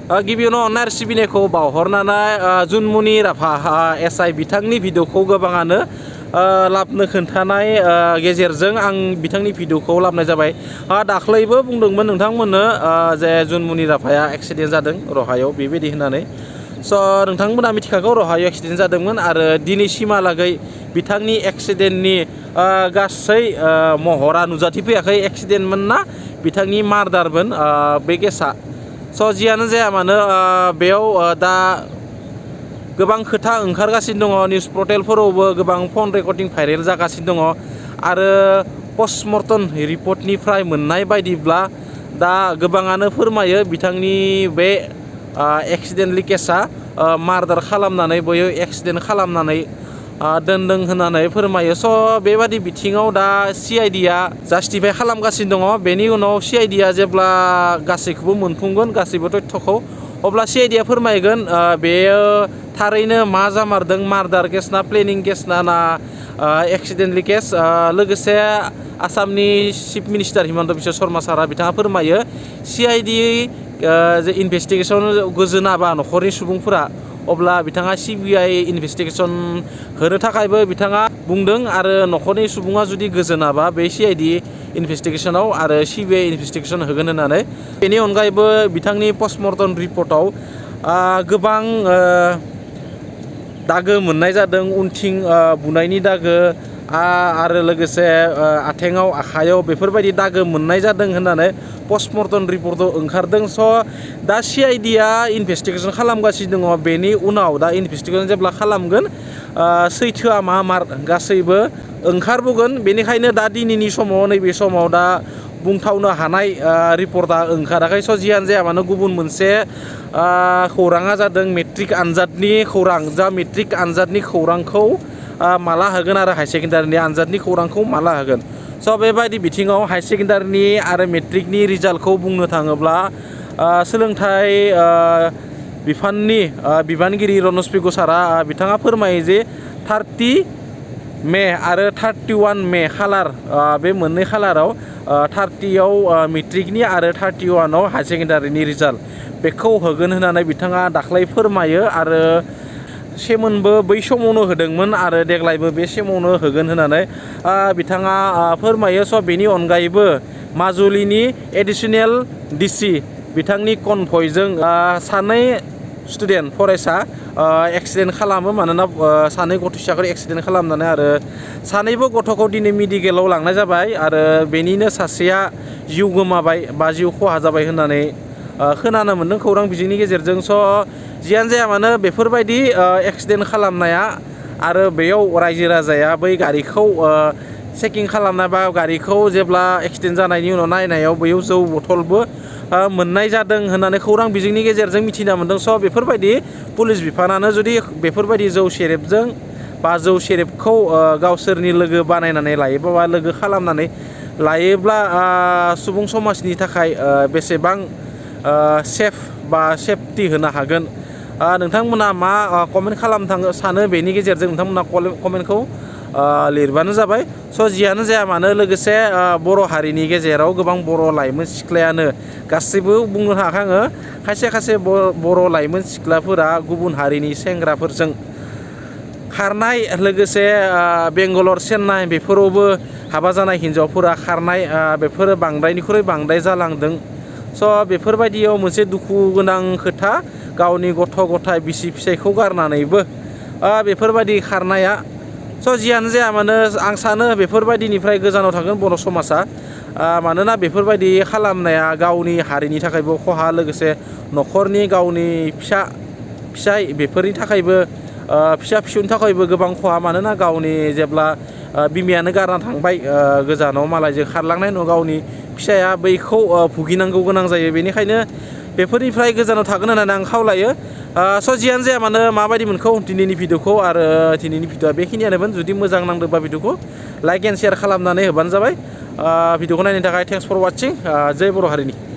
गिबियावनो अननाय सिबिनायखौ बावहरनानै जुनमुनि राभा एसआइ बिथांनि भिडिअखौ गोबाङानो लाबनो खोन्थानाय गेजेरजों आं बिथांनि भिडिअखौ लाबनाय जाबाय। दाख्लैबो बुंदोंमोन नोंथांमोननो जे जुनमुनि राभाया एक्सिडेन्ट जादों रहायाव बेबायदि होननानै। स' नोंथांमोना मिथिखागौ रहायाव एक्सिडेन्ट जादोंमोन आरो दिनैसिमहालागै बिथांनि एक्सिडेन्टनि गासै महरा नुजाथिफैयाखै। एक्सिडेन्टमोन ना बिथांनि मार्डारमोन बे केसा। स' जियानो जाया मानो बेयाव दा गोबां खोथा ओंखारगासिनो दङ। निउस पर्टेलफोरावबो गोबां फन रेकर्डिं भाइरेल जागासिनो दङ आरो पस्टमर्टम रिपर्टनिफ्राय मोननाय बायदिब्ला दा गोबाङानो फोरमायो बिथांनि बे एक्सिडेन्टलि केसा मार्डार खालामनानै बयो एक्सिडेन्ट खालामनानै दोनदों होननानै फोरमायो। स' बेबादि बिथिङाव दा सिआइडिया जास्टिफाइ खालामगासिनो दङ। बेनि उनाव सिआइडिया जेब्ला गासैखौबो मोनफुंगोन गासैबो तथ्यखौ, अब्ला सिआइडिया फोरमायगोन बेयो थारैनो मा जामारदों, मार्डार केस ना प्लेनिं केस ना एक्सिडेन्टलि केस। लोगोसे आसामनि चिफ मिनिस्टार हिमन्त बिश्व शर्मा सारा बिथाङा फोरमायो सिआइडि जे इनभेस्टिगेसन गोजोनाबा न'खरनि सुबुंफोरा, अब्ला बिथाङा सिबिआइ इनभेस्टिगेसन होनो थाखायबो बिथाङा बुंदों आरो न'खरनि सुबुङा जुदि गोजोनाबा बे सिआइडि इनभेस्टिगेसनाव आरो सिबिआइ इनभेस्टिगेसन होगोन होननानै। बेनि अनगायैबो बिथांनि पस्टमर्टम रिपर्टआव गोबां दागो मोननाय जादों, उनथिं बुनायनि दागो आरो लोगोसे आथेङाव आखायाव बेफोरबायदि दागो मोननाय जादों होननानै पस्टमर्टम रिपर्टआव ओंखारदों। स' दा सिआइडिया इनभेस्टिगेसन खालामगासिनो दङ। बेनि उनाव दा इनभेस्टिगेसन जेब्ला खालामगोन सैथोआ मा मार गासैबो ओंखारबोगोन। बेनिखायनो दा दिनैनि समाव नैबे समाव दा बुंथावनो हानाय रिपर्टआ ओंखाराखै। स' जियानो जाया मानो गुबुन मोनसे खौराङा जादों मेट्रिक आनजादनि खौरां। जा मेट्रिक आनजादनि खौरांखौ माला होगोन आरो हायार सेकेन्डारिनि आनजादनि खौरांखौ माला होगोन। स' बेबायदि बिथिङाव हायार सेकेन्डारिनि आरो मेट्रिकनि रिजाल्टखौ बुंनो थाङोब्ला सोलोंथाइ बिफाननि बिबानगिरि रनज पेगु सारा बिथाङा फोरमायो जे 30 मे आरो 31 मे खालार, बे मोननै खालाराव 30आव मेट्रिकनि आरो 31आव हायार सेकेन्डारिनि रिजाल्ट बेखौ होगोन होननानै बिथाङा दाख्लै फोरमायो आरो सेमोनबो बै समावनो होदोंमोन आरो देग्लायबो बे समावनो होगोन होननानै बिथाङा फोरमायो। स' बेनि अनगायैबो माजुलिनि एडिसनेल डिसि बिथांनि कनभयजों सानै स्टुडेन्ट फरायसा एक्सिडेन्ट खालामो। मानोना सानै गथ'साखौ एक्सिडेन्ट खालामनानै आरो सानैबो गथ'खौ दिनै मेडिकेलाव लांनाय जाबाय आरो बेनिनो सासेया जिउ गोमाबाय बा जिउ खहा जाबाय होननानै खोनानो मोन्दों खौरां बिजोंनि गेजेरजों। स' जियानो जाया मानो बेफोरबायदि एक्सिडेन्ट खालामनाया आरो बेयाव रायजो राजाया बै गारिखौ चेकिं खालामनाय बा गारिखौ जेब्ला एक्सिडेन्ट जानायनि उनाव नायनायाव बैयाव जौ बथलबो मोननाय जादों होननानै खौरां बिजोंनि गेजेरजों मिथिना मोन्दों। स' बेफोरबायदि पुलिस बिफानानो जुदि बेफोरबायदि जौ सेरेबजों बा जौ सेरेबखौ गावसोरनि लोगो बानायनानै लायोबा बा लोगो खालामनानै लायोब्ला सुबुं समाजनि थाखाय बेसेबां सेफ बा सेफटि होनो हागोन। नोंथांमोना मा कमेन्ट खालामनो सानो बेनि गेजेरजों नोंथांमोना कमेन्टखौ लिरबानो जाबाय। स' जियानो जाया मानो लोगोसे बर' हारिनि गेजेराव गोबां बर' लाइमोन सिख्लायानो गासैबो बुंनो थाखाय आङो खायसे बर' लाइमोन सिख्लाफोरा गुबुन हारिनि सेंग्राफोरजों खारनाय, लोगोसे बेंगालर चेन्नाइ बेफोरावबो हाबा जानाय हिन्जावफोरा खारनाय बेफोरो बांद्रायनिख्रुइ बांद्राय जालांदों। स' बेफोरबायदियाव मोनसे दुखु गोनां खोथा, गावनि गथ' गथाय बिसि फिसायखौ गारनानैबो बेफोरबायदि खारनाया। स' जियानो जाया मानो आं सानो बेफोरबायदिनिफ्राय गोजानाव थागोन बर' समाजा। मानोना बेफोरबायदि खालामनाया गावनि हारिनि थाखायबो खहा, लोगोसे न'खरनि गावनि फिसाय बेफोरनि थाखायबो फिसा फिसौनि थाखायबो गोबां खहा। मानोना गावनि जेब्ला बिमायानो गारना थांबाय गोजानाव मालायजों खारलांनाय उनाव गावनि फिसाया बैखौ भुगिनांगौ गोनां जायो। बेनिखायनो बेफोरनिफ्राय गोजानाव थागोन होननानै आं खावलायो। स' जियानो जाया मानो माबायदि मोनखौ दिनैनि भिडिअखौ, आरो दिनैनि भिडिअआ बेखिनियानोमोन। जुदि मोजां नांदोंबा भिडिअखौ लाइक एन्ड शेयार खालामनानै होबानो जाबाय। भिडिअखौ नायनो थाखाय थेंक्स फर वाचिं। जय बर' हारिनि।